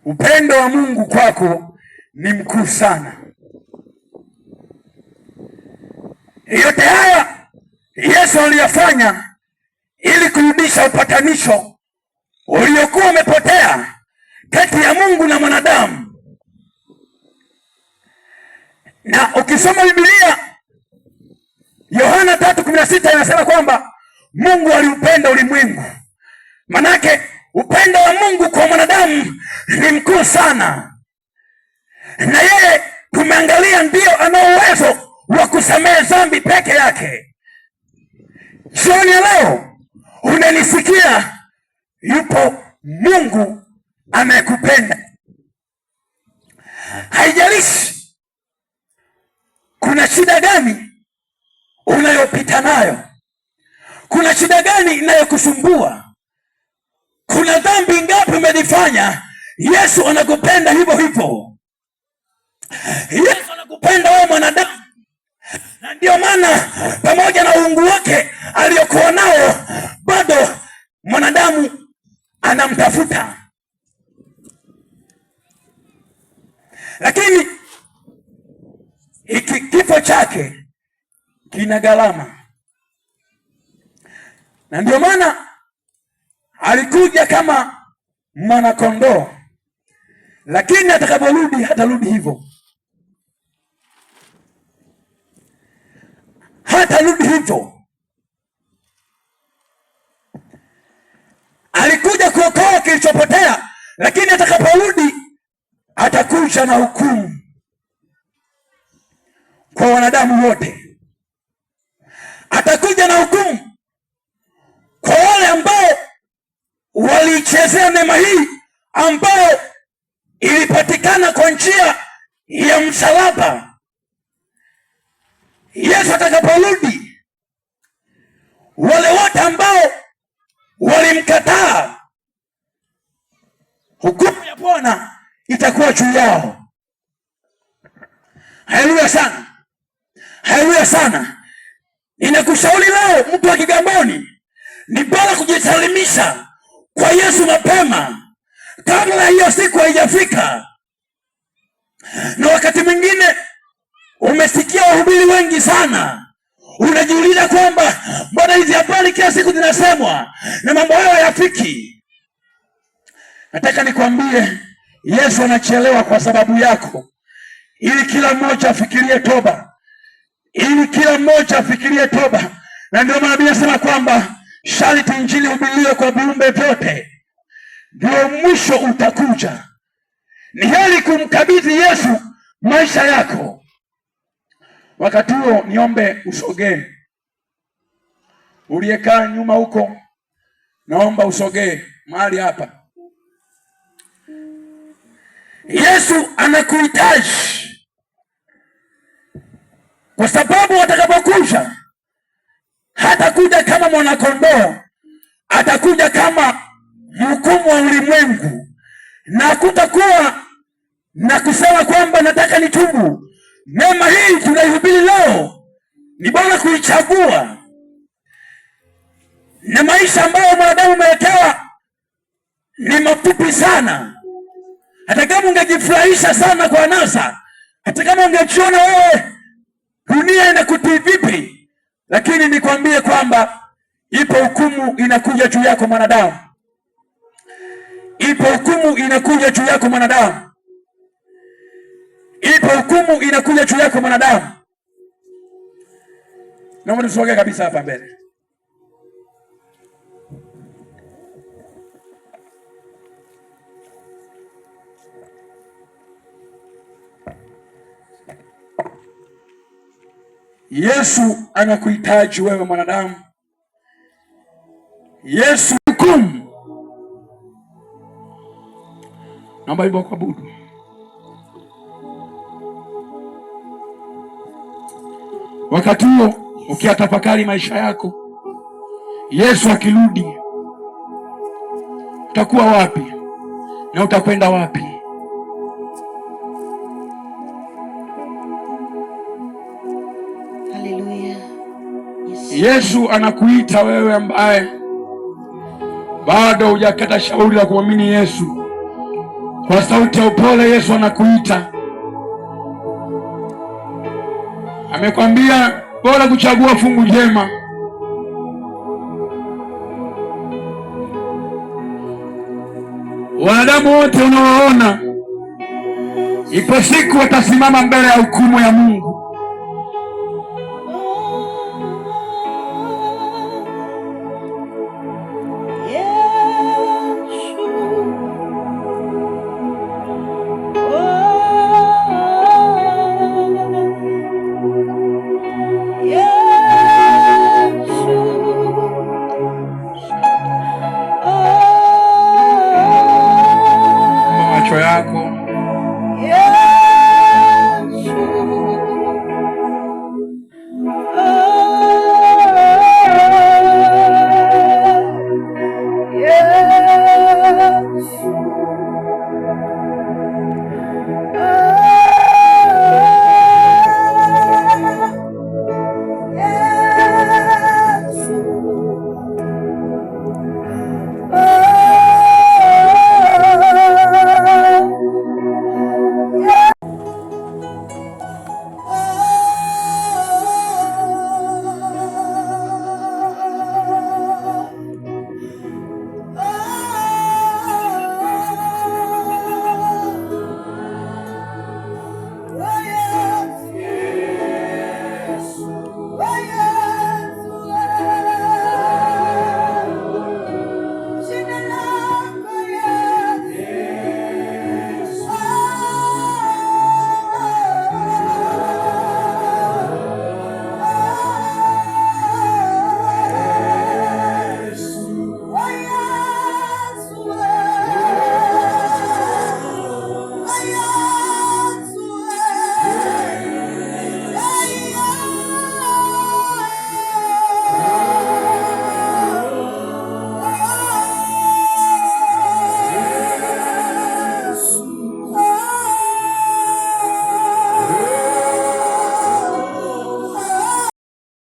Upendo wa Mungu kwako ni mkuu sana. Yote haya Yesu aliyafanya ili kurudisha upatanisho uliokuwa umepotea kati ya Mungu na mwanadamu. Na ukisoma Biblia Yohana 3:16 inasema kwamba Mungu aliupenda ulimwengu. Manake upendo wa Mungu kwa mwanadamu ni mkuu sana, na yeye tumeangalia ndiyo ana uwezo wa kusamehe dhambi peke yake. Jioni ya leo unanisikia, yupo Mungu anayekupenda. Haijalishi kuna shida gani unayopita nayo, kuna shida gani inayokusumbua, kuna dhambi ngapi umezifanya, Yesu anakupenda hivyo hivyo. Yesu anakupenda wewe mwanadamu, na ndiyo maana pamoja na uungu wake aliyokuwa nao bado mwanadamu anamtafuta. Lakini hiki kifo chake kina gharama, na ndio maana alikuja kama mwanakondoo, lakini atakaporudi hatarudi hivyo, hatarudi hivyo. Alikuja kuokoa kilichopotea, lakini atakaporudi atakuja na hukumu kwa wanadamu wote. Atakuja na hukumu kwa wale ambao waliichezea neema hii ambayo ilipatikana kwa njia ya msalaba. Yesu atakaporudi, wale wote ambao walimkataa, hukumu ya Bwana itakuwa juu yao. Haleluya sana, haleluya sana. Ninakushauri leo, mtu wa Kigamboni, ni bora kujisalimisha kwa Yesu mapema kabla hiyo siku haijafika. Na wakati mwingine umesikia wahubiri wengi sana, unajiuliza kwamba mbona hizi habari kila siku zinasemwa na mambo hayo hayafiki. Nataka nikwambie, Yesu anachelewa kwa sababu yako, ili kila mmoja afikirie toba, ili kila mmoja afikirie toba. Na ndio maana Biblia inasema kwamba sharti injili ihubiriwe kwa viumbe vyote, ndio mwisho utakuja. Ni heri kumkabidhi Yesu maisha yako. Wakati huo niombe usogee, uliyekaa nyuma huko, naomba usogee mahali hapa. Yesu anakuhitaji kwa sababu atakapokuja hatakuja kama mwanakondoo, atakuja kama mhukumu wa ulimwengu, na hakutakuwa na kusema kwamba nataka nitubu. Neema hii tunaihubiri leo ni bora kuichagua, na maisha ambayo mwanadamu umewekewa ni mafupi sana. Hata kama ungejifurahisha sana kwa anasa, hata kama ungejiona wewe dunia inakutii vipi, lakini nikwambie kwamba ipo hukumu inakuja juu yako mwanadamu. Ipo hukumu inakuja juu yako mwanadamu. Ipo hukumu inakuja juu yako mwanadamu. Naomba tusogee kabisa hapa mbele. Yesu anakuhitaji wewe mwanadamu. Yesu hukumu. Naomba hivyo kuabudu. Wakati huo ukiyatafakari maisha yako, Yesu akirudi utakuwa wapi na utakwenda wapi? Haleluya. Yesu. Yesu anakuita wewe ambaye bado hujakata shauri la kumwamini Yesu Kwa sauti ya upole Yesu anakuita, amekwambia bora kuchagua fungu jema. Wanadamu wote unaowaona, ipo siku watasimama mbele ya hukumu ya Mungu. Macho yako.